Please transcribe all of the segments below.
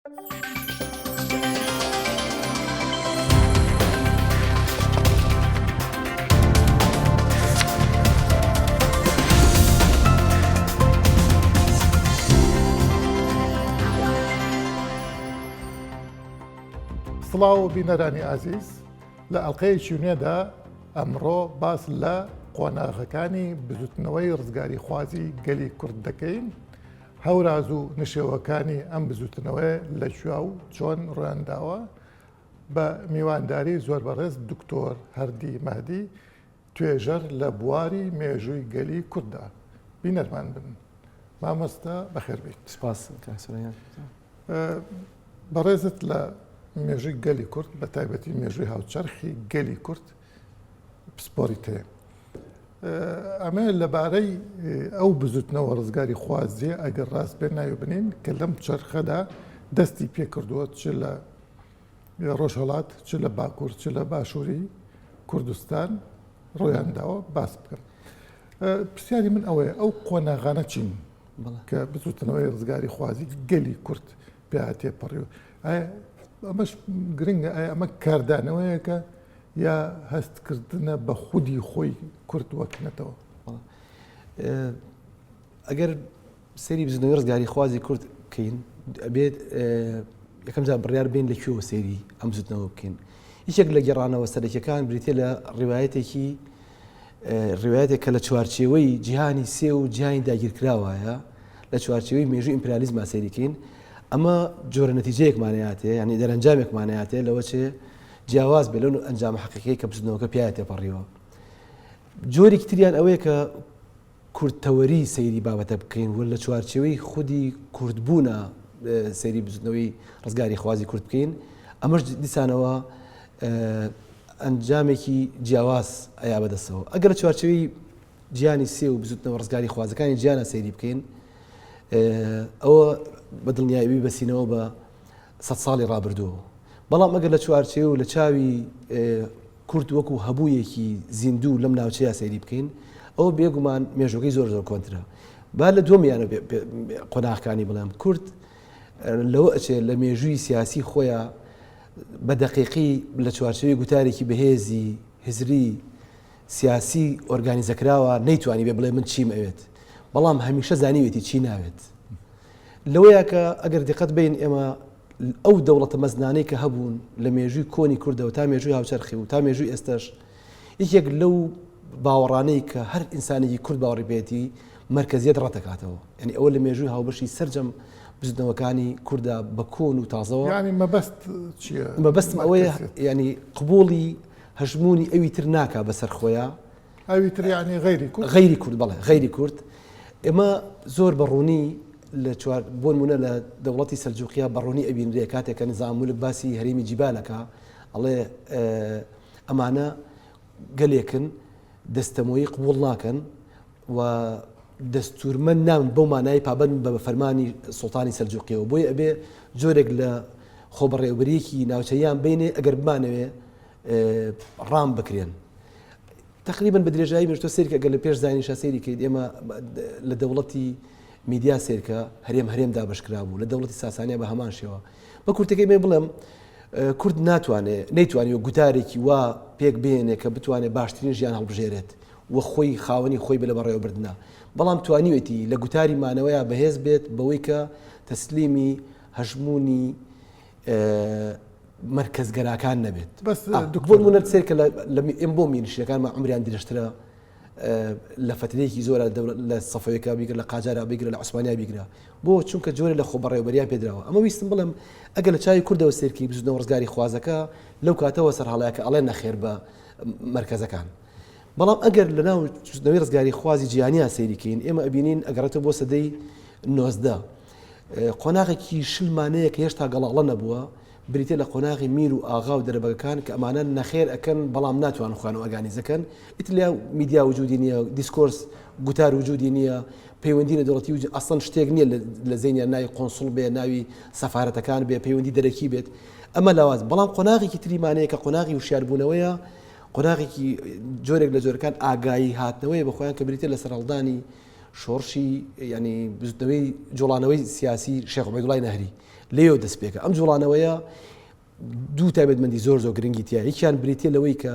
سڵاو بینەرانی ئازیز لە ئەڵلقەیەکی نوێدا ئەمڕۆ باس لە قۆناغەکانی بزوتنەوەی ڕزگاری خوازی گەلی کورد دەکەین هەوراز و نشێوەکانی ئەم بزوتنەوەیە لە کوێ و چۆن ڕویانداوە بە میوانداری زۆر بەڕێز دکتۆر هەردی مەهدی توێژەر لە بواری مێژووی گەلی کورددا بینەرمان بن. مامۆستا بەخێر بێیت. سپاس کاک سۆران. بەڕێزت لە مێژووی گەلی کورد بە تایبەتی مێژووی هاوچەرخی گەلی کورد پسپۆریت هەیە. ئەمە لەبارەی ئەو بزوتنەوە ڕزگاری خوازیە ئەگەر ڕاست بێ ناوی بنین کە لەم چەرخەدا دەستی پێکردووە چ لە ڕۆژهەڵات چ لە باکوور چ لە باشووری کوردستان ڕویان داوە باس بکەم پرسیاری من ئەوەیە ئەو قۆناغانە چین کە بزوتنەوەی ڕزگاری خوازی گەلی کورد پیا تێپەڕیوە ئەمەش گرنگە ئایا ئەمە کاردانەوەیەکە یا هەستکردنە بە خودی خۆی کورد وەک نەتەوە؟ ئەگەر سەیری بزوتنەوەی ڕزگاریخوازی کورد بکەین ئەبێت یەکەم جار بڕیار بین لە کوێوە سەیری ئەم بزوتنەوە بکەین یەکێک لە گێڕانەوە سەرەکیەکان بریتە لە ڕیوایەتێکی ڕیوایەتێک کە لە چوارچێوەی جیهانی سێ و جیهانی داگیرکراوایە لە چوارچێوەی مێژوو ئیمپریالیزما سەیریکەین ئەمە جۆرە نەتیجەیەکمانەیاتێ یعنی دەرەنجامێکمانەیاتێ لەوە چێ جیاواز بێ لەو ئەنجامە حەقیقیەی کە بزوتنەوەکە پیایا تێپەڕیوە. جۆرێکی تریان ئەوەیە کە کوردتەوەری سەیری بابەتە بکەین و لە چوارچێوەی خودی کوردبوونە سەیری بزوتنەوەی ڕزگاری خوازی کورد بکەین ئەمەش دیسانەوە ئەنجامێکی جیاواز ئەیا بەدەستەوە ئەگەر لە چوارچێوەی جیانی سێ و بزوتنەوە ڕزگاری خوازەکانی جیانە سەیری بکەین ئەوە بە دڵنیایی بەسینەوە بە سە ساڵی ڕابردووە بەڵام ئەگەر لە چوارچێوە و لە چاوی کورد وەکو هەبوویەکی زیندوو لەم ناوچەیە سەیری بکەین ئەوە بێگومان مێژوەکەی زۆر زۆر کۆنترە با لە دووەمیانە قۆناغەکانی بڵێم کورد لەوە ئەچێ لە مێژووی سیاسی خۆیان بە دەقیقی لە چوارچێوەی گوتارێکی بەهێزی هزری سیاسی ئۆرگانیزەکراوە نەیتوانی بێ بڵێ من چیم ئەوێت بەڵام هەمیشە زانیوێتی چی ناوێت لەوەیە کە ئەگەر دیقەت بین ئێمە ئەو دەوڵەتە مەزنانەی کە هەبوون لە مێژووی کۆنی کوردەوە تا مێژووی هاوچەرخی و تا مێژووی ئێستەش یەکێک لەو باوەڕانەی کە هەر ئینسانێکی کورد باوەڕی پێیەتی مەرکەزیەت ڕەتەکاتەوە یعنی ئەوە لە مێژووی هاوبەشی سەرجەم بزوتنەوەکانی کووردا بە کۆن و تازەوە ینی مەبەست چییە؟ مەبەستم ئەوەیە ینی قبوڵی هەژمونی ئەوی تر ناکا بەسەر خۆیان ئەوی تر یانی غەیری کورد؟ غەیری کورد بەڵێ غەیری کورد ئێمە زۆر بە ڕوونی لە چوار بۆ نمونە لە دەوڵەتی سەلجوقیا بە ڕوونی ئەبینرێ کاتێک کە نزام مولک باسی هەرێمی جیبالەکە ئەڵێ ئەمانە گەلێکن دەستەمۆیی قبوڵ ناکەن و دەستورمەند نابن بەو مانای پابەند بە فەرمانی سوڵتانی سەلجوقیەوە بۆیە ئەبێ جۆرێک لە خۆبەڕێوبەریەکی ناوچەیان بینێ ئەگەر بمانەوێ ڕام بکرێن تەقریبەن بە درێژایی مێژوو تۆ سەیرکە گەر لە پێش زانیشا سەیری کەیت ئێمە لە دەوڵەتی میدیا سەیرکە هەرێم هەرێم دابەشکرابوو لە دەوڵەتی ساسانیا بە هەمان شێوە بە کورتەکەی مێ بڵێم کورد ناتوانێ نەیتوانیوە گوتارێکی وا پێک بێنێ کە بتوانێت باشترین ژیان هەڵبژێرێت و خۆی خاوەنی خۆی بە لە بەڕێوەبردنە بەڵام توانیوێتی لە گوتاری مانەوەیە بەهێز بێت بەوەی کە تەسلیمی هەژمونی مەرکەزگەراکان نەبێت بەس بۆ نمونە سەیرکە لە ئێم بۆ میرنشینەکانمان عمریان درێژترە لە فترەیەکی زۆرە لە سەفەویەکە بیگرە لە قاجارا بیگرە لە عوسمانیا بیگرە بۆ چونکە جۆرە لە خۆبەڕێوەبەریان پێدراوە ئەمە ویستم بڵێم ئەگەر لە چاوی کوردەوە سێرکی بزوتنەوە ڕزگاری خوازەکە لەو کاتەوە سەرهەڵەیە کە ئەڵێن نەخێر بە مەرکەزەکان بەڵام ئەگەر لە ناو بزوتنەوەی ڕزگاری خوازی جیهانیان سەیریکەین ئێمە ئەبینین ئەگەڕێتەوە بۆ سەدەی 19 قۆناغێکی شلمان هەیە کە هێشتا گەڵاڵە نەبووە، بریتیە لە قۆناغی میر و ئاغا و دەرەبەگەکان کە ئەمانە نەخێر ئەکەن بەڵام ناتوانن خۆیان ئۆرگانیزە کەن، ئیتر لە میدیا وجودی نییە، discourse گوتار وجودی نییە، پەیوەندی نێودەوڵەتی وجود ئەسڵەن شتێک نییە لە زەینیان ناوی قۆنسوڵ بێ، ناوی سەفارەتەکان بێ، پەیوەندی دەرەکی بێت، ئەمە لاواز. بەڵام قۆناغێکی تریمان هەیە کە قۆناغی وشیاربوونەوەیە، قۆناغێکی جۆرێک لە جۆرەکان ئاگایی هاتنەوەیە بە خۆیان کە بریتیە لە سەرهەڵدانی شۆڕشی یانی بزوتنەوەی جوڵانەوەی سیاسی شێخ عوبەیدوڵای نەهری. لێیەوە دەست پێکە ئەم جوڵانەوەیە دوو تایبەتمەندی زۆر زۆر گرنگی تیا یەکیان بریتە لەوەی کە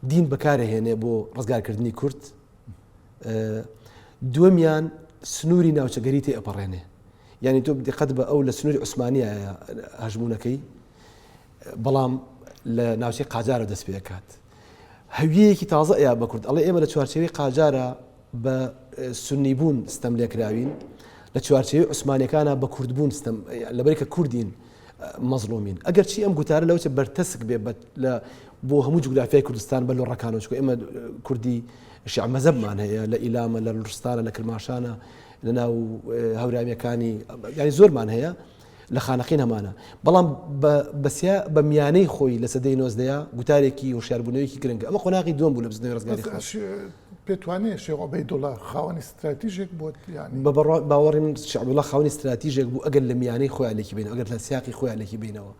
دین بەکارهێنێ بۆ ڕزگارکردنی کورد دووەمیان سنووری ناوچەگەری تێ ئەپەڕێنێ یعنی تۆ دقت بە ئەو لە سنووری عوسمانیە هەژمونونەکەی بەڵام لە ناوچەی قاجارە دەست پێکات هەویەیەکی تازە ئەیا بە کورد ئەڵێ ئێمە لە چوارچێوەی قاجارە بە سنی بوون ستەم لێکراوین لە چوارچێوەی عوسمانەکانە بە کوردبوون ستەم لەبەری کە کوردین مەزڵومین ئەگەر چی ئەم گوتارە لەوچە بەرتەسک بێ لە بۆ هەموو جوگرافیای کوردستان بە لۆڕەکانەوە چکە ئێمە کوردی شیعە مەزەبمان هەیە لە ئیلامە لە لوڕستانە لە کرماشانە لە ناو هەورامیەکانی یعنی زۆرمان هەیە لە خانەقین هەمانە بەڵام بەسیا بە میانەی خۆی لە سەدەی نۆزدەیە گوتارێکی هۆشیاربوونەوەیەکی گرنگە ئەمە قۆناغی دووەم بوو لە بزنەوەی ڕزگاری خۆ پێتوانێ شێخ عوبەیدوڵا خاوەنی ستراتیژێک بووە یانی بە باوەڕی من شێخ عوبەیدوڵا خاوەنی ستراتیژێک بوو ئەگەر لە میانەی خۆیان لێکی بینەوە ئەگەر لە سیاقی خۆیان لێکی بینەوە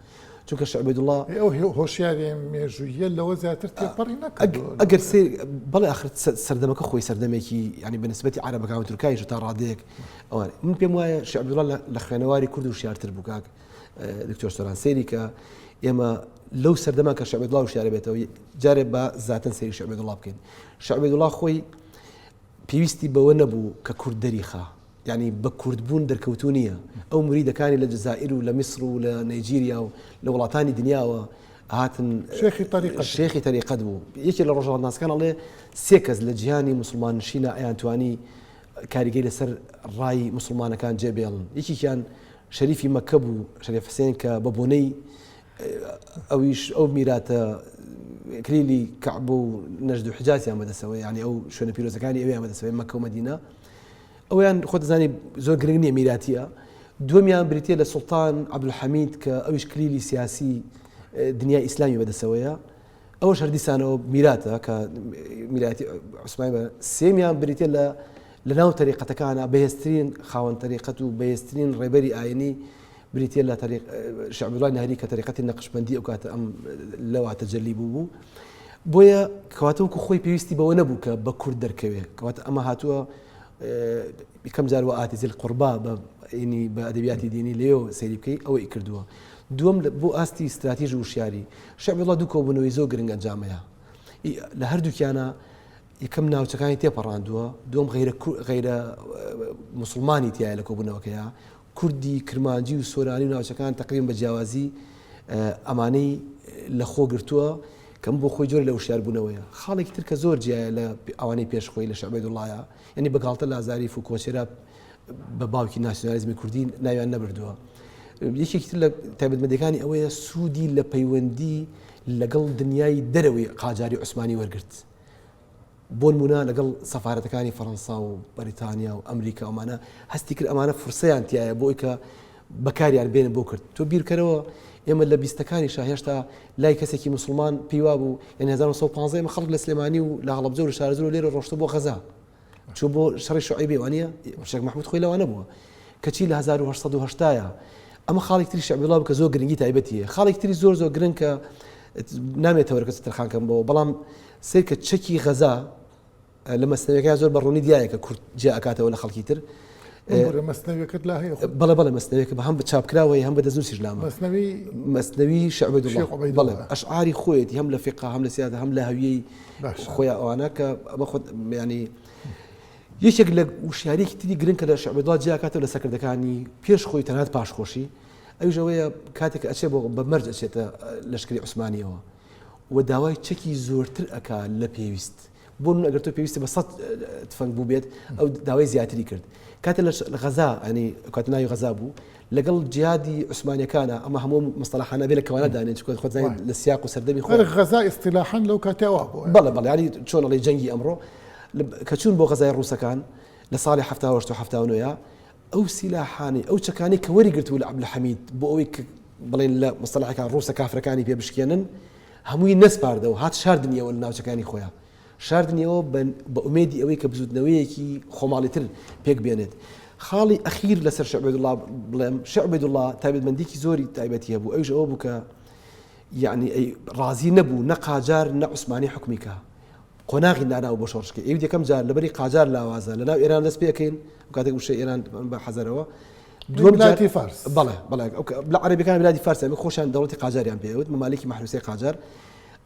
چونکە شێخ عوبەیدوڵا ئەو هۆشیاری مێژوویە لەوە زیاتر تێپەڕی نەکردووە ئەگەر سەیر بەڵێ ئاخر سەردەمەکە خۆی سەردەمێکی یانی بە نسبەتی عەرەبەکان و تورکایش تا ڕادەیەک ئەوان من پێم وایە شێخ عەبدوڵا لە خوێنەواری کورد وشیارتر بوو کاک دکتۆر سۆران سەیری کە ئێمە لەو سەردەما کە شێخ عەبدوڵا وشیارە بێتەوە جارێ بە زاتەن سەیری شێخ عەبدوڵا بکەین شێخ عەبدوڵا خۆی پێویستی بەوە نەبوو کە کورد دەریخا یعنی بە کوردبوون دەرکەوتوو نییە ئەو مریدەکانی لە جەزائیر و لە میسر و لە نەیجیریا و لە وڵاتانی دنیاوە هاتن شێخی تەریقەت شێخی تەریقەت بوو یەکێ لە ڕۆژهەڵاتناسەکان ئەڵێ سێ کەس لە جیهانی موسڵمان نشینە ئەیانتوانی کاریگەری لەسەر ڕای موسڵمانەکان جێ بێڵن یەکێکیان شەریفی مەکە بوو شەریف حسێن کە بە بۆنەی ئەویش ئەو میراتە کلیلی کەعبە و نەژد و حجازیان بەدەستەوە یعنی ئەو شوێنە پیرۆزەکانی ئەویان بەدەستەوەی مەکە و مەدینە ئەویان خۆ دەزانی زۆر گرنگ نییە میراتیە دووەمیان بریتە لە سوڵتان عەبدولحەمید کە ئەویش کلیلی سیاسی دنیای ئیسلامی بەدەستەوەیە ئەوەش هەر دیسانەوە میراتە کە میراتی عوسمانی بە سێمیان بریتە لە لە ناو تەریقەتەکانە بەهێزترین خاوەن تەریقەت و بەهێزترین ڕێبەری ئاینی بریتە لە تەریق شێخ عەبدوڵای نەهری کە تەریقەتی نەقشبەندی ئەو کاتە ئەم لەوا تەجەلی بوو بوو بۆیە کەواتە وەکو خۆی پێویستی بەوە نەبوو کە بە کورد دەرکەوێ کەواتە ئەمە هاتووە یەکەم جار وە ئاتی زل قوربا بە ینی بە ئەدەبیاتی دینی لێو سەیری بکەی ئەوەی کردووە دووەم بۆ ئاستی ستراتیژ و وشیاری شێخ عەبدوڵا دوو کۆبوونەوەی زۆر گرنگ ئەنجامەیە لە هەردووکیانە یەکەم ناوچەکانی تێپەڕاندووە دووەم غیرە غیرە مسلمانی تایە لە کۆبوونەوەکەیە کوردی کرمانجی و سۆرانی و ناوچەکان تقریبا بە جیاوازی ئەمانەی لە خۆ گرتووە کەم بۆ خۆی جۆر لە وشیاربوونەوەیە خاڵێکی تر کە زۆر جیایە لە ئەوانەی پێش خۆی لە شەعبەیدوڵایە یعنی بە گاڵتە لازاریف و کۆچێرا بە باوکی ناسیۆنالیزمی کوردی ناویان نەبردووە. یەکێکی تر لە تایبەتمەندیەکانی ئەوەیە سوودی لە پەیوەندی لەگەڵ دنیای دەرەوەی قاجاری عوسمانی وەرگرت. بۆ نمونە لەگەڵ سەفارەتەکانی فەڕەنسا و بەریتانیا و ئەمریکا ئەمانە هەستی کرد ئەمانە فرسەیان تایە بۆی کە بەکاریان بێنە بۆ کرد تۆ بیرکەرەوە ئێمە لە بیستەکانی شا هێشتا لای کەسێکی مسلمان پێیوا بوو یعنی 1915 ئێمە خەڵک لە سلێمانی و لە هەڵەبجە و لە شارەزوور و لێرە ڕۆشتە بۆ غەزا چوو بۆ شەڕی شعیبی وانە شێخ مەحمود خۆی لەوانە بووە کەچی لە 1970 ئەمە خاڵێک تری شعبیڵا کە زۆر گرنگی تایبەتیە خاڵێک تری زۆر زۆر گرنگ کە نامێت تەوەرەکە ترخانکەم بەوە بەڵام سیر کە چەکی غەزا لە مەسنەویەکە زۆر بە ڕوونی دیایە کە کورد جیا ئەکاتەوە لە خەڵکی تر مەسنەویەکەت لا هەیە بەڵێ بەڵێ مەسنەویەکە بە هەم بە چاپکراوە هەم بە دەستنووسیش لامە مەسنەوی مەسنەوی شێخ عوبەیدوڵڵا بەڵێ ئەشعاری خۆیەتی هەم لە فیقە هەم لە سیاسە هەم لە هەویەی خۆیان ئەوانە کە ئەمە خۆت ینی یەکێک لە وشیاریەکی تری گرنگ کە لە شێخ عوبەیدوڵڵا جیاکاتەوە لە سەرکردەکانی پێش خۆی تەنانەت پاش خۆشی ئەویش ئەوەیە کاتێک ئەچێ بۆ بە مەرج ئەچێتە لەشکری عوسمانیەوە و داوای چەکی زۆرتر ئەکا لە پێویست بۆ من ئەگەر تۆ پێویستی بە سە تفەنگ بوو بێت ئەو داوای زیاتری کرد کاتێ لە غەزا ئەنی کات ناوی غەزا بوو لەگەڵ جیادی عوسمانیەکانە ئەمە هەموو مستەڵەحانە بێ لە کەوانە دانێن چونکە خۆت زانیت لە سیاق و سەردەمی خۆ غەزا ئیستیلاحەن لەو کاتێ وا بوو بەڵێ بەڵێ ینی چۆن ئەڵێ جەنگی ئەمڕۆ کە چوون بۆ غەزای ڕووسەکان لە ساڵی 78 و 79 ئەو سیلاحانەی ئەو چەکانەی کە وەری گرتبوو لە عەبدولحەمید بۆ ئەوەی کە بڵێن لە مستەڵەحەکان ڕووسە کافرەکانی پێ بشکێنن هەمووی نەسپاردەوە هات شاردنیەوە لە ناوچەکانی خۆیان شاردنیەوە بە ئومێدی ئەوەی کە بزوتنەوەیەکی خۆماڵیتر پێک بێنێت. خاڵی ئەخیر لەسەر شێخ عوبەیدوڵڵا بڵێم، شێخ عوبەیدوڵڵا تایبەتمەندیکی زۆری تایبەتی هەبوو، ئەویش ئەوە بوو کە یەعنی ئەی ڕازی نەبوو نە قاجار نە عوسمانی حوکمی کا. قۆناغی ناناوە بۆ شۆڕشکەی. ئەوی یەکەم جار لەبەری قاجار لاوازە، لەناو ئێران دەست پێ ئەکەین، ئەو کاتێک وشەی ئێران بە حەزەرەوە. دووەم جار فارس بەڵێ بەڵێ لە عەرەبیەکان بلادی فارس ئەمە خۆشیان دەوڵەتی قاجاریان پێوت مەمالکی مەحروسەی قاجار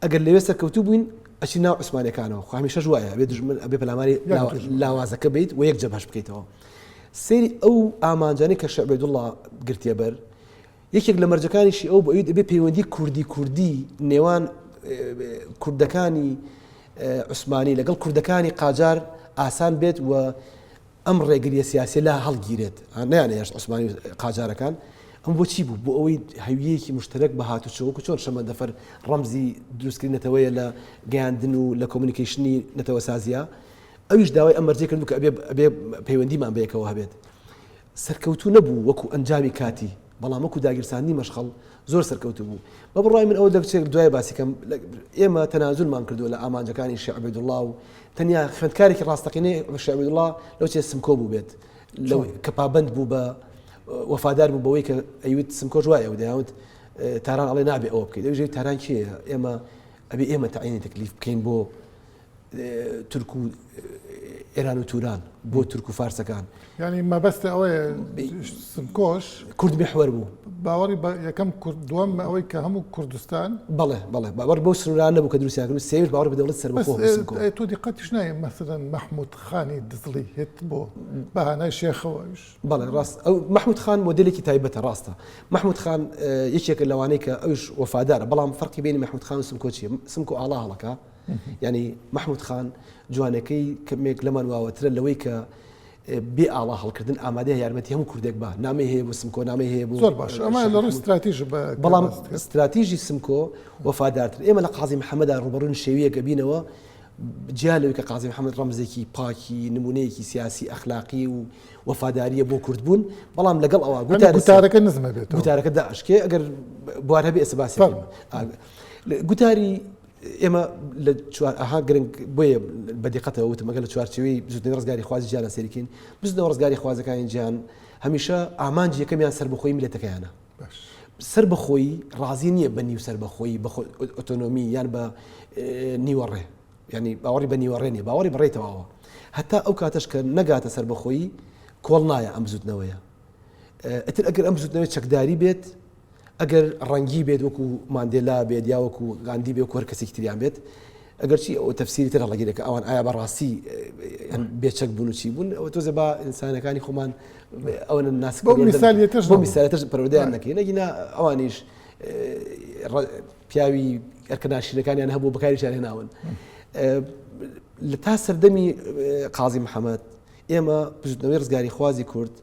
ئەگەر لەوێ سەرکەوتوو بووین ئەچی ناو عوسمانەکانەوە خۆ هەمیشەش وایە ئەبێ دژمن ئەبێ پەلاماری لاوازەکە بیت و یەک جەبهەش بکەیتەوە سەیری ئەو ئامانجانەی کە شێخ عوبەیدوڵڵا گرتیە بەر یەکێک لە مەرجەکانیشی ئەو بۆ ئەبێ پەیوەندی کوردی کوردی نێوان کوردەکانی عوسمانی لەگەڵ کوردەکانی قاجار ئاسان بێت و ئەم ڕێگریە سیاسیە لا هەڵگیرێت نەیانهێشت عوسمانی و قاجارەکان ئەم بۆ چی بوو بۆ ئەوەی هەویەکی مشتەرەک بە هاتوچۆ وەکو چۆن شەمەندەفەر ڕەمزی دروستکردنی نەتەوەیە لە گەیاندن و لە communication ی نەتەوەسازیە ئەویش داوای ئەم مەرجەی کردو کە ئەبێ ئەبێ پەیوەندیمان بەیەکەوە هەبێت سەرکەوتوو نەبوو وەکو ئەنجامی کاتی، بەڵام وەکو داگیرساندنی مەشخەڵ زۆر سەرکەوتوو بوو. بە بڕوای من ئەوە دەچێت دوای باسی کەم، ئێمە تەنازولمان کردووە لە ئامانجەکانی شێخ عوبەیدوڵڵا و تەنیا خوێندکارێکی ڕاستەقینەی شێخ عوبەیدوڵڵا لەو چێ سمکۆ بوو بێت کە پابەند بوو بە وەفادار بوو بەوەی کە ئەیوت سمکۆش وایە و دەیانوت تاران ئەڵێ نابێ ئەوە بکەیت ئەویش تاران کێیە ئێمە ئەبێ ئێمە تەعینی تەکلیف بکەین بۆ تورک و ئێران و توران بۆ تورک و فارسەکان. یانی مەبەست ئەوەیە سمکۆش کورد محوەر بوو. باوەڕی بە یەکەم کورد دووەم ئەوەی کە هەموو کوردستان. بەڵێ بەڵێ باوەڕ بەو سنوورانە نەبوو کە دروستیان کرد و سێیەمیش باوەڕی بە دەوڵەتی سەربەخۆ هەبوو سمکۆ. بەس تۆ دیقەتیش نایە مەسەلەن مەحموود خانی دزڵی هێت بۆ بە هانای شێخەوە ئەویش. بەڵێ ڕاست ئەو مەحموود خان مۆدێلێکی تایبەتە ڕاستە مەحموود خان یەکێکە لەوانەی کە ئەویش وەفادارە بەڵام فەرقی بەینی مەحموود خان و سمکۆ چییە سمکۆ ئاڵا هەڵەکا یانی مەحمود خان جوانەکەی کەمێک لەمان واوەترە لەوەی کە بێ ئاڵا هەڵکردن ئامادەیە یارمەتی هەموو کوردێک بە نامەی هەیە بۆ سمکۆ نامەی هەیە بۆ زۆر باش ئەمە لە ڕووی ستراتیژ بە بەڵام ستراتیژی سمکۆ وەفادارتر ئێمە لە قازی محەممەدا ڕووبەڕووی شێویەک ئەبینەوە جیا لەوەی کە قازی محەممەد ڕەمزێکی پاکی نمونەیەکی سیاسی ئەخلاقی و وەفاداریە بۆ کوردبوون بەڵام لەگەڵ ئەوە گوتارەکە نزمە بێت گوتارەکە داشکێ ئەگەر بوار هەبێ ئێستا باسی گوتاری ئێمە لە چوار ئەها گرنگ بۆیە بە دیقەتەوە وتم ئەگەر لە چوارچێوەی بزوتنەوەی ڕزگاری خوازی جیهانە سەیرکەین بزوتنەوە ڕزگاری خوازەکانی جیهان هەمیشە ئامانجی یەکەمیان سەربەخۆیی میللەتەکەیانە سەربەخۆیی ڕازی نییە بە نیو سەربەخۆیی بە ئۆتۆنۆمی یان بە نیوەڕێ ینی باوەڕی بە نیوەڕێ نیە باوەڕی بەڕێ تەواوە هەتا ئەو کاتەش کە نەگاتە سەربەخۆیی کۆڵ نایە ئەم بزوتنەوەیە ئەتر ئەگەر ئەم بزوتنەوەی چەکداری بێت ئەگەر ڕەنگی بێت وەکو ماندێلا بێت یا وەکو گاندی بێت وەکو هەر کەسێکی تریان بێت ئەگەرچی ئەو تەفسیری تر هەڵەگیرێت کە ئەوان ئایا بەڕاستی بێچەک بوون و چی بوون ئەوە تۆزێ با ئینسانەکانی خۆمان ئەوەنە ناسک بۆ میسالیەتەش بۆ میسالیەتەش پەروەردەیان نەکەین نەگینا ئەوانیش پیاوی ئەرکە ناشیرەکانیان هەبوو بەکاریشیان هێناون لە تا سەردەمی قازی محەممەد ئێمە بزوتنەوەی ڕزگاریخوازی کورد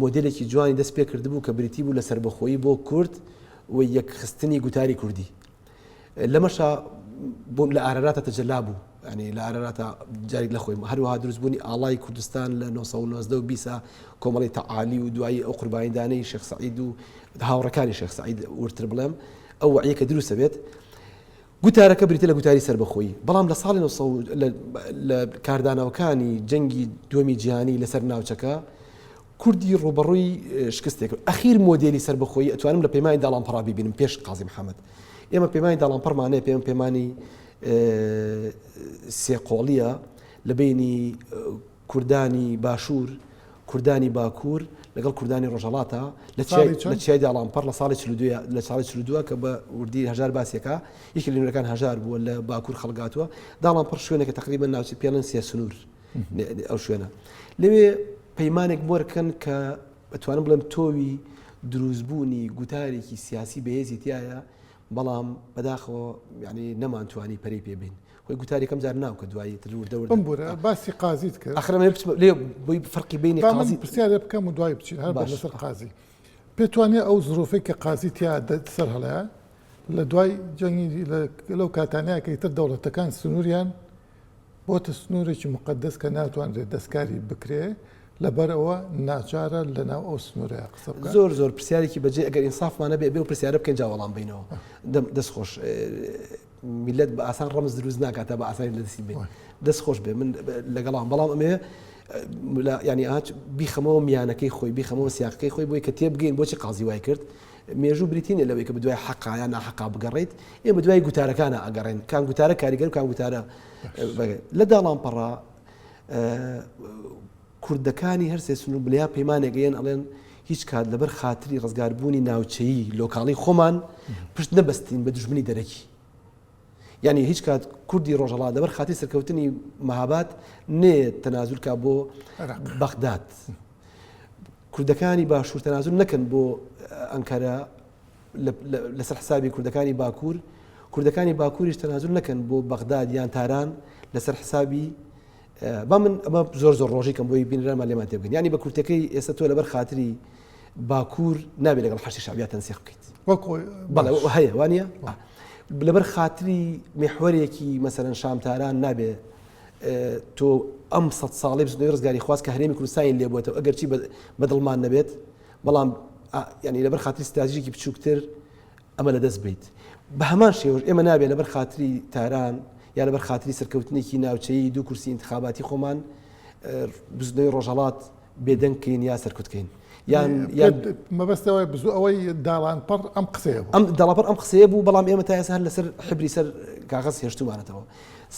مۆدێلێکی جوانی دەست پێ کردبوو کە بریتی بوو لە سەربەخۆیی بۆ کورد و یەکخستنی گوتاری کوردی. لەمەشا بۆ لە ئاراراتە تەجەلا بوو ینی لە ئاراراتە جارێک لە خۆی هەروەها دروستبوونی ئاڵای کوردستان لە 1990 و 20 کۆمەڵی تەعالی و دوایی ئەو قوربانیدانەی شێخ سەعید و هاوڕەکانی شێخ سەعید ورتر بڵێم ئەو وعیە کە دروستە بێت گوتارەکە بریتیە لە گوتاری سەربەخۆیی، بەڵام لە ساڵی لە کاردانەوەکانی جەنگی دووەمی جیهانی لەسەر ناوچەکە، کوردی ڕووبەڕووی شکستێک کرد. ئەخیر مۆدێلی سەربەخۆیی ئەتوانم لە پەیمانی داڵانپەڕا بیبینم پێش قازی محەمەد. ئێمە پەیمانی داڵانپەڕمان هەیە، پێم پەیمانی سێقۆڵییە لە بەینی کوردانی باشوور، کوردانی باکوور لەگەڵ کوردانی ڕۆژهەڵاتە لە چیای لە چیای داڵانپەڕ لە ساڵی 42 لە ساڵی 42 کە بە وردی هەژار باسیەکە یەکی لە نوێرەکان هەژار بووە لە باکوور خەڵگاتووە داڵانپەڕ شوێنێکە تقریبا ناوچە پێڵێن سێ سنوور ئەو شوێنە لەوێ پەیمانێک مۆرکەن کە ئەتوانم بڵێم تۆوی دروستبوونی گوتارێکی سیاسی بەهێزی تایە بەڵام بەداخەوە یعنی نەمانتوانی پەرەی پێ بین خۆی گوتار یەکەم جار ناو کە دوایی تر وردە وردە بمبورە باسی قازیت کرد ئەخر ئەمەوێ بچمە لێ بۆی فەرقی بینی با من قازی پرسیارێ بکەم و دوایی بچین هەر باش لەسەر قازی پێت وانیە ئەو زروفەی کە قازی تیا سەر هەڵەیە لە دوای جەنگی لەو کاتانەیە کە ئیتر دەوڵەتەکان سنووریان بۆتە سنوورێکی موقەدەس کە ناتوانرێت دەستکاری بکرێ، لەبەر ئەوە ناچارە لەناو ئەو سنوورەیا قسە بکات. زۆر زۆر پرسیارێکی بەجێ ئەگەر ئینسافمان هەبێ ئەبێ ئەو پرسیارە بکەین جا وەڵام بەینەوە. دەست خۆش. میللەت بە ئاسان ڕەمز دروست ناکات تا بە ئاسانی لە دەستی بێن. دەست خۆش بێ من لەگەڵام بەڵام ئەمەوێ یانی بیخەمەوە میانەکەی خۆی بیخەمەوە سیاقەکەی خۆی بۆی کە تێبگەین بۆچی قازی وای کرد. مێژوو بریتی نیە لەوەی کە بەدوای حەقا یان ناحەقا بگەڕێیت، ئێمە بەدوای گوتارەکانا ئەگەڕێین، کام گوتارە کاریگەر و کام گوتارە لە داڵانپەڕا کوردەکانی هەرسێ سنوور بلیا پەیمانێک ئەیەن ئەڵێن هیچ کات لەبەر خاتری ڕزگاربوونی ناوچەیی لۆکاڵی خۆمان پشت نەبەستین بە دوژمنی دەرەکی. یانی هیچ کات کوردی ڕۆژهەڵات لەبەر خاتری سەرکەوتنی مەهاباد نەیەت تەنازول کا بۆ بەغداد. کوردەکانی باشوور تەنازول نەکەن بۆ ئەنکەرە لەسەر حسابی کوردەکانی باکوور، کوردەکانی باکووریش تەنازول نەکەن بۆ بەغداد یان تاران لەسەر حسابی با من ئەمە زۆر زۆر ڕۆژی کەم بۆی بینرامان لێمان تێبگەن ینی بە کورتەکەی ئێستا تۆ لەبەر خاتری باکوور نابێت لەگەڵ حەشی شعبیا تەنسیق بکەیت بەڵێ هەیە وانە لەبەر خاتری میحوەرێکی مەسەرەن شام تاران نابێ تۆ ئەم سە ساڵی بزنەوەی ڕزگاری خواست کە هەرێمی کوردستانی لێبووەتەوە ئەگەرچی بەدڵمان نەبێت بەڵام ینی لەبەر خاتری ستراتیژێکی بچووکتر ئەمە لەدەست بیت بە هەمان شێوەش ئێمە نابێت لەبەر خاتری تاران یا لەبەر خاتری سەرکەوتنێکی ناوچەیی دوو کورسی ئینتخاباتی خۆمان بزنەوەی ڕۆژهەڵات بێدەنگ کەین یا سەرکوت کەین یان مەبەستەوە بزوو ئەوەی داڵانپەڕ ئەم قسەیە بوو ئەم داڵاپەڕ ئەم قسەیە بوو بەڵام ئێمە تا ئێستا هەر لەسەر حبری سەر کاغەز هێشتومانەتەوە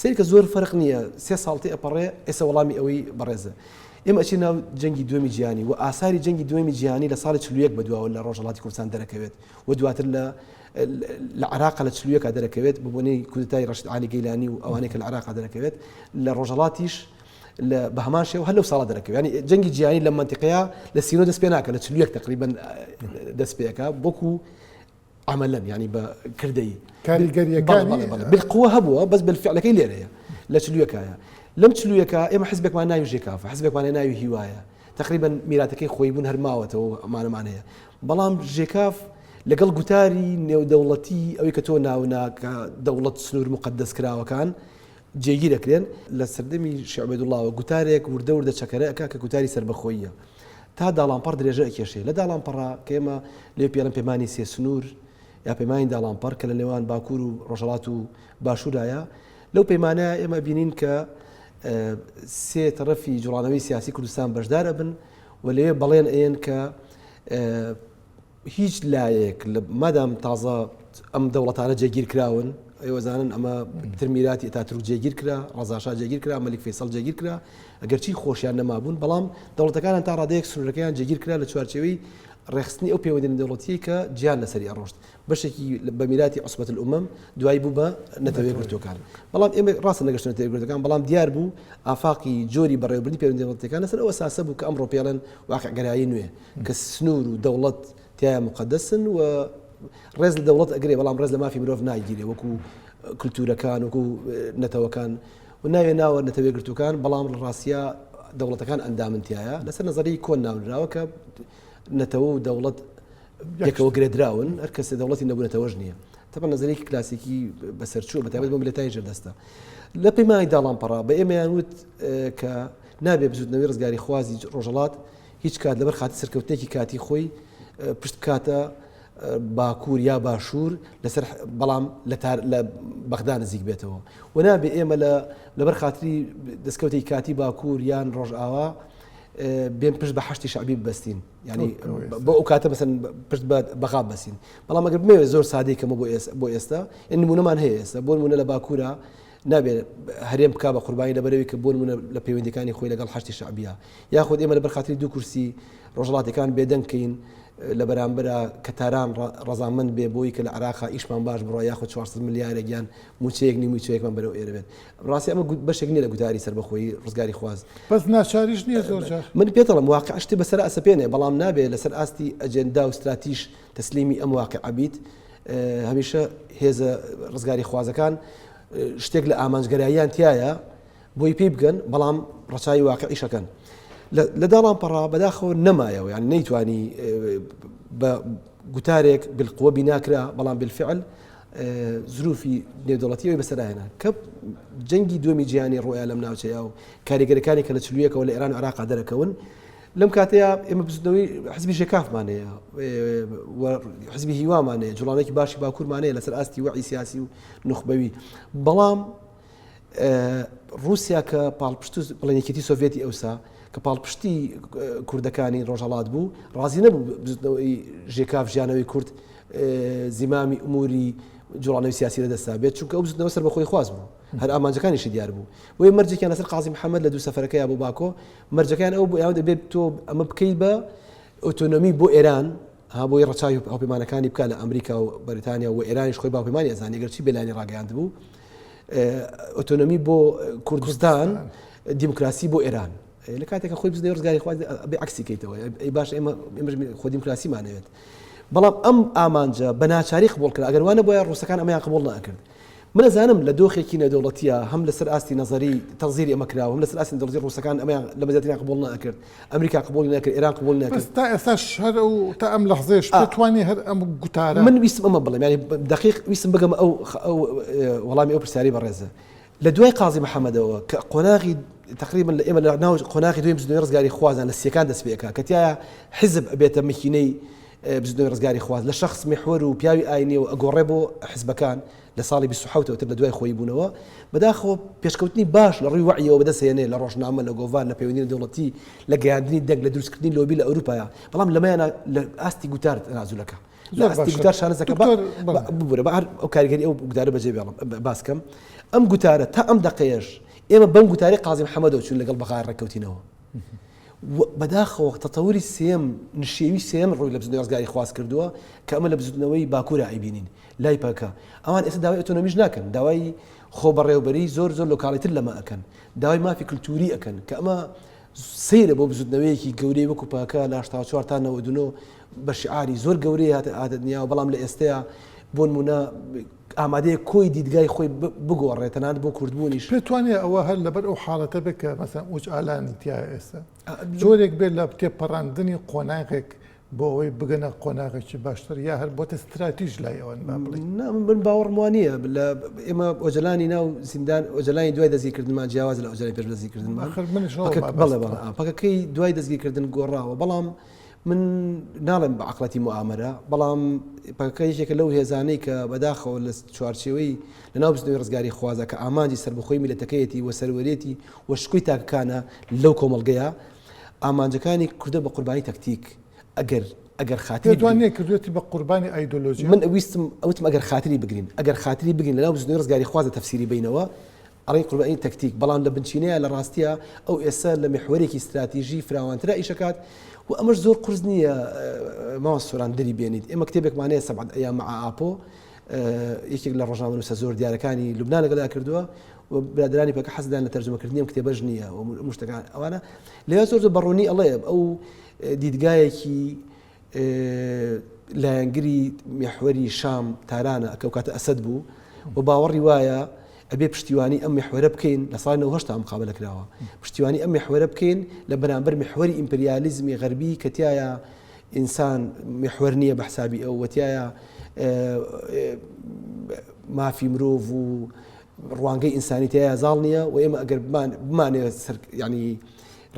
سەیرکە زۆر فەرق نییە سێ ساڵ تێ ئەپەڕێ ئێستا وەڵامی ئەوەی بەڕێزە ئێمە ئەچین ناو جەنگی دووەمی جیهانی و ئاساری جەنگی دووەمی جیهانی لە ساڵی 41 بەدواوە لە ڕۆژهەڵاتی کوردستان دەرەکەوێت و دواتر لە لە عراق لە 41 دەرەکەوێت بە بۆنەی کودەتای ڕەشید عالی گەیلانی و ئەوانەی کە لە عراق دەرەکەوێت لە ڕۆژهەڵاتیش لە بە هەمان شێوە هەر لەو ساڵە دەرەکەوێت یانی جەنگی جیهانی لەم مەنتیقەیە لە سینۆ دەست پێ ناکە لە 41 تقریبا دەست پێەکە وەکو عملا یانی بە کردەی کاریگەریەکانی بالقوە هەبووە بەس بالفعلەکەی لێرەیە لە چلوەکایە لەم چلوەکە ئێمە حزبێکمان ناوی ژێکافە حزبێکمان ناوی هیوایە تقریبا میراتەکەی خۆی بوون هەر ماوەتەوە ئەمانەمان هەیە بەڵام ژێکاف لەگەڵ گوتاری نێودەوڵەتی ئەوەی کە تۆ ناوناکە دەوڵەت سنوور مقدس کراوەکان جێگیر ئەکرێن. لە سەردەمی شێخ عوبەیدوڵڵاوە گوتارێک وردە وردە چەکەرە ئەکا کە گوتاری سەربەخۆییە تا داڵانپەڕ درێژە ئەکێشێ. لە داڵانپەڕا کە ئێمە لێ پێ ئەڵێن پەیمانی سێ سنوور یا پەیمانی داڵانپەڕ کە لە نێوان باکوور و ڕۆژهەڵات و باشوورایە، لەو پەیمانە ئێمە ئەبینین کە سێ تەڕەفی جوڵانەوەی سیاسی کوردستان بەشدار ئەبن و لەوێ بەڵێن ئەیەن کە هیچ لایەک لە مادام تازە ئەم دەوڵەتانە جێگیر کراون، ئێوە زانن ئەمە تر میراتی ئەتاتورک جێگیر کرا، ڕەزاشا جێگیر کرا، مەلیک فەیسەڵ جێگیر کرا، ئەگەرچی خۆشیان نەمابوون، بەڵام دەوڵەتەکانیان تا ڕادەیەک سنوورەکەیان جێگیر کرا لە چوارچێوەی ڕێکخستنی ئەو پەیوەندی نێودەوڵەتییەی کە جیهان لەسەری ئەڕۆشت. بەشێکی بە میراتی عوسبەت الامم دوایی بوو بە نەتەوە یەکگرتووەکان. بەڵام ئێمە ڕاستە نەگەشتە نەتەوە یەکگرتووەکان، بەڵام دیار بوو ئافاقی جۆری بەڕێوەبردنی پەیوەندی نێودەوڵەتییەکان لەسەر ئەو ئەساسە بوو کە ئەمڕۆ پێی ئەڵێن واقعگەرایی نوێ. کە سنوور و دەوڵەت تیایا موقەدەسن و ڕێز لە دەوڵەت ئەگرێ بەڵام ڕێز لە مافی مرۆڤ ناگیرێ وەکو کللتورەکان وەکو نەتەوەکان و ناوێ ناوە نەتەوە یەکگرتووەکان بەڵام لە ڕاستیا دەوڵەتەکان ئەندامن تیایا لەسەر نەزەری کۆن ناونراوە کە نەتەوە و دەوڵەت پێکەوە گرێدراون هەر کەسێ دەوڵەتی نەبوو نەتەوەش نییە تەبە نەزەرێکی کلاسیکی بەسەرچووە بە تایبەت بۆ میللەتانی ژێردەستە لە پەیمانی داڵانپەڕا بە ئێمەیان وت کە نابێ بزوتنەوەی ڕزگاری خوازی ڕۆژەڵات هیچ کات لەبەر خاتری سەرکەوتنێکی کاتی خۆی پشت بکاتە باکوور یا باشوور لەسەر بەڵام لە تار لە بەغدا نزیک بێتەوە و نابێ ئێمە لە لەبەر خاتری دەستکەوتێکی کاتی باکوور یان ڕۆژئاوا بێن پشت بە حەشتی شعبی ببەستین ینی بۆ ئەو کاتە بەسن پشت بە بەغا بەسین بەڵام ئەگەر بمەوێت زۆر سادەی کەمە بۆ ئێستا بۆ ئێستا نمونەمان هەیە ئێستا بۆ نمونە لە باکوورە نابێت هەرێم بکا بە قوربانی لەبەرەوەی کە بۆ نمونە لە پەیوەندیەکانی خۆی لەگەڵ حەشدی شەعبیە یاخود ئێمە لەبەر خاتری دوو کورسی ڕۆژهەڵاتیەکان بێدەنگ کەین لە بەرامبەرا کە تاران ڕەزامەند بێ بۆی کە لە عێراقا ئیشمان باش بڕوا یاخود 400 ملیارێک یان موچەیەک نیو موچەیەکمان بەرەو ئێرە بێت ڕاستی ئەمە بەشێک نییە لە گوتاری سەربەخۆیی ڕزگاری خواز بەس ناچاریش نییە زۆر جار من پێت دەڵێم واقع شتی بەسەر ئەسەپێنێ بەڵام نابێ لەسەر ئاستی ئەجێندا و ستراتیژ تەسلیمی ئەم واقعە بیت هەمیشە هێزە ڕزگاریخوازەکان شتێک لە ئامانجگەراییان تایە بۆی پێی بگەن بەڵام ڕەچاوی واقعیشەکەن لە داڵان پەڕا بەداخەوە نەمایەوە یان نەیتوانی بە گوتارێک بالقوە بیناکرا بەڵام بالفعل زروفی نێودەوڵەتیەوەی بەسەراهێنا کە جەنگی دووەمی جیهانی ڕۆیا لەم ناوچەیە و کاریگەرەکانی کە لە چلویەکەوە لە ئێران و عێراقا دەرەکەون لەم کاتەیا ئێمە بزوتنەوەی حزبی ژێکافمان هەیە و حزبی هیوامان هەیە جوڵانێکی باشی باکوورمان هەیە لەسەر ئاستی وەعی سیاسی و نوخبەوی بەڵام رووسیا کە پاڵپشت بڵێن یەکێتی سۆڤێتی ئەوسا کە پاڵپشتی کوردەکانی ڕۆژهەڵات بوو ڕازی نەبوو بزوتنەوەی ژێکاف ژیانەوەی کورد زیمامی ئوموری جوڵانەوەی سیاسی لەدەستا بێت چونکە ئەو بزوتنەوە سەربەخۆی خواز بوو هەر ئامانجەکانیشی دیار بوو بۆیە مەرجێکیان لەسەر قازی محەممەد لە دوو سەفەرەکەیا بۆ باکۆ مەرجەکەیان ئەو بوو یاوە دەبێت تۆ ئەمە بکەیت بە ئۆتۆنۆمی بۆ ئێران ها بۆی ڕەچاوی هاوپەیمانەکانی بکا لە ئەمریکا و بەریتانیا و ئێرانیش خۆی بە هاوپەیمانی ئەزانی گەرچی بێلایەنی ڕاگەیاندبوو ئۆتۆنۆمی بۆ کوردستان دیموکراسی بۆ ئێران لە کاتێکە خۆی بزنەوەی ڕزگاری خواز بێ عکسی کەیتەوە ئەی باش ئێمە ئێمەش خۆ دیموکراسیمانەوێت بەڵام ئەم ئامانجە بە ناچاری قبوڵ کرا ئەگەر وانە بۆیە ڕووسەکان ئەمەیان قبوڵ نەکرد من ئەزانم لە دۆخێکی نێودەوڵەتییا هەم لەسەر ئاستی نەزەری تەنزیری ئەمە کراوە، هەم لەسەر ئاستی نێودەوڵەتی ڕووسەکان ئەمەیان لەمە زیاتریان قبوڵ نەئەکرد، ئەمریکا قبوڵی نەکرد، ئێران قبوڵی نەکرد. بەس تا ئێستاش هەر ئەو تا ئەم لەحزەیەش پێت وانیە هەر ئەم گوتارە؟ من ویستم ئەمە بڵێم، یانی دەقیق ویستم بگەمە ئەو ئەو وەڵامی ئەو پرسیارەی بەڕێزە. لە دوای قازی محەمەدەوە کە قۆناغی تەقریبەن لە ئێمە لە ناو قۆناغی دوێم بزوتنەوەی ڕزگاری خوازان لە سیەکان دەست پێ ئەکا کە تیایا حیزب ئەبێتە مەکینەی بزوتنەوەی ڕزگاری خواز لە شەخس میحوەر و پیاوی ئاینیەوە ئەگۆڕێ بۆ حیزبەکان لە ساڵی 27 ەوە تر لە دوای خۆیی بوونەوە بەداخەوە پێشکەوتنی باش لە ڕووی وەعیەوە بەدەست هێنێ لە ڕۆژنامە لە گۆڤار لە پەیوەندی نێودەوڵەتی لە گەیاندنی دەنگ لە دروستکردنی لۆبی لە ئەوروپایا بەڵام لەمەیانا لە ئاستی گوتار تەنازولەکە لە ئاستی گوتار شانەزەکە ببورە بە هەر ئەو کاریگەری ئەو گوتارە بەجێ بێڵم باس کەم ئەم گوتارە تا ئەم دەقەیەش ئێمە بەم گوتاری قازی محەممەدەوە چوون لەگەڵ بەغای ڕێککەوتینەوە بەداخەوە تەتەوری سێم نشێوی سێم ڕووی لە بزوتنەوەی ڕزگاری خواست کردووە کە ئەمە لە بزوتنەوەی باکوورە ئەیبینین لای پەکە ئەوان ئێستا داوای ئۆتۆنۆمیش ناکەن داوای خۆبەڕێوبەری زۆر زۆر local یتر لەمە ئەکەن داوای مافی کللتوری ئەکەن کە ئەمە سەیرە بۆ بزوتنەوەیەکی گەورەی وەکو پەکە لە 84 تا 99 بە شعاری زۆر گەورەی هاتە هاتە دنیاوە بەڵام لە ئێستەیا بۆ نمونە ئامادەیە کۆی دیدگای خۆی بگۆڕێت تەنانەت بۆ کوردبوونیش. پێت وانیە ئەوە هەر لەبەر ئەو حاڵەتە بێت کە مەسەلەن ئۆجالانی تیایە ئێستا جۆرێک بێت لە تێپەڕاندنی قۆناغێک بۆ ئەوەی بگەنە قۆناغێکی باشتر یا هەر بۆتە ستراتیژ لای ئەوان با بڵێین؟ نا من باوەڕم وا نییە لە ئێمە ئۆجەلانی ناو زیندان ئۆجەلانی دوای دەستگیرکردنمان جیاوازە لە ئۆجەلانی پێش دەستگیرکردنمان ئاخر منیش ئەوە پەکەکە مەبەستمە. بەڵێ بەڵێ پەکەکەی دوای دەستگیرکردن گۆڕاوە بەڵام من ناڵێم بە عەقڵەتی موئامەرە بەڵام پەکەکە یەکێکە لەو هێزانەی کە بەداخەوە لە چوارچێوەی لە ناو بزوتنەوەی ڕزگاری خوازە کە ئامانجی سەربەخۆی میلەتەکەیەتی و سەروەرێتی و شکۆی تاکەکانە لەو کۆمەڵگەیە ئامانجەکانی کردە بە قوربانی تەکتیک ئەگەر ئەگەر خاتری پێت وانیە کردوێتی بە قوربانی ئایدۆلۆژیا؟ من ویستم ئەوتم ئەگەر خاتری بگرین ئەگەر خاتری بگرین لەناو بزوتنەوەی ڕزگاری خوازە تەفسیری بینەوە ئەڵێی قوربانی تەکتیک، بەڵام لە بنچینەیا لە ڕاستیا ئەو ئێستا لە میحوەرێکی ستراتیژی فراوانترا ئیشەکات و ئەمەش زۆر قورس نییە مامۆستا سۆران دەری بێنیت. ئێمە کتێبێکمان هەیە سەبعەت ئەیام مع ئاپۆ یەکێک لە ڕۆژنامەنووسە زۆر دیارەکانی لوبنان لەگەڵیا کردووە و برادەرانی پەکە حەزیان لە تەرجومەکردنی ئەم کتێبەش نییە و مشتەکان ئەوانە لەوێ زۆر زۆر بەڕوونی ئەڵێ ئەو دیدگایەکی لایەنگری میحوەری شام تارانە کە ئەوکاتە ئەسەد بوو و باوەڕی وایە ئەبێ پشتیوانی ئەم میحوەرە بکەین لە ساڵی 98 مقابلە کراوە پشتیوانی ئەم میحوەرە بکەین لە بەرامبەر میحوەری ئیمپریالیزمی غەربی کە تایە ئینسان میحوەر نییە بە حسابی ئەو وەتیایە مافی مرۆڤ و ڕوانگەی ئینسانی تایە زاڵ نییە و ئێمە ئەگەر بمانێت سەر ینی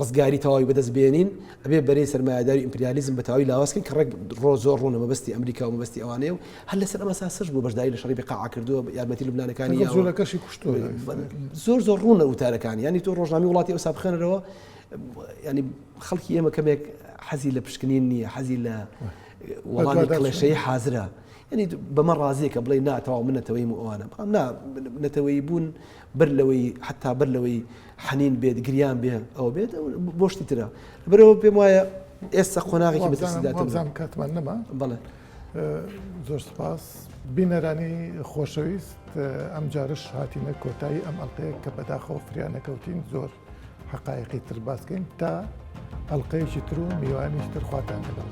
ڕزگاری تەواوی بەدەست بێنین، ئەبێ بەرەی سەرمایەداری و ئیمپریالیزم بە تەواوی لاواز کەین کە ڕێک ڕۆ زۆر ڕوونە مەبەستی ئەمریکا و مەبەستی ئەوانەیە و هەر لەسەر ئەم ئەساسەش بووە بەشداری لە شەڕی بقاع کردووە یارمەتی لوبنانەکانی لەگەڵ یاوە. جولەکەشی کوشتووە لە ئیسرائیل. زۆر زۆر ڕوونە وتارەکانی یانی تۆ ڕۆژنامەی وڵاتی ئەوسا بخوێنەرەوە یانی خەڵکی ئێمە کەمێک حەزی لە پشکنین نییە حەزی لە وەڵامی کڵێشەیی حازرە یانی بەمە ڕازیە کە بڵێ نا تەواو من نەتەوەیم و ئەوانە بەڵام نا نەتەوەیی بوون بەر لەوەی حتا بەر لەوەی حەنین بێت گریان بێ ئەوە بێت بۆ شتی ترە لەبەرئەوە پێم وایە ئێستا قۆناغێکی مەترسیدارتر وابزانم کاتمان نەما بەڵێ زۆر سپاس بینەرانی خۆشەویست ئەم جارش هاتینە کۆتایی ئەم ئەڵلقەیە کە بەداخەوە فریا نەکەوتین زۆر حقایقی تر باسکەین تا ئەڵلقەیەکی تر و میوانیش تر خواتان لەگەڵ.